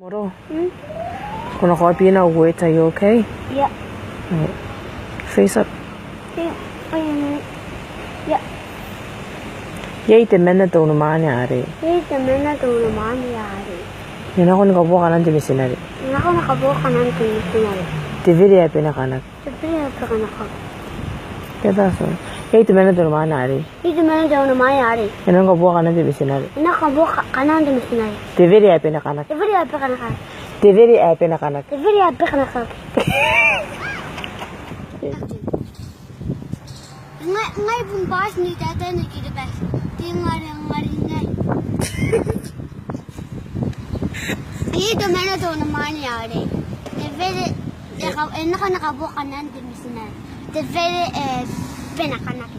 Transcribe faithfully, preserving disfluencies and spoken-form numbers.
Moro. Hmm? Ko na copy-na au word, are you okay? Ia. Right. Face up. Ia. Ia. Iai temanna te unimwaane arei. Iai temanna te unimwaane arei. E nako ni kabooa kanan te mitinare. E nako ni kabooa kanan te mitinare. Te were ae bane kanak. Te were ae bane kanak. Ke taso. Iai temanna te unimwaane arei. Iai temanna te unimwaane arei. E nako ni kabooa kanan te mitinare. E nako ni kabooa ka-, kanan te mitinare. Te were ae bane kanak. Te were ae bane kanak. Te were ae bane kanak. Te were ae bane kanak. Ngai, ngai bon bwaati n taetae ni Kiribati. Te ngarengare ngai. Iai temanna te unimwaane arei. Te were, e ka-, e nako ni kabooa kanan te mitinare. Te were ae bane kanak.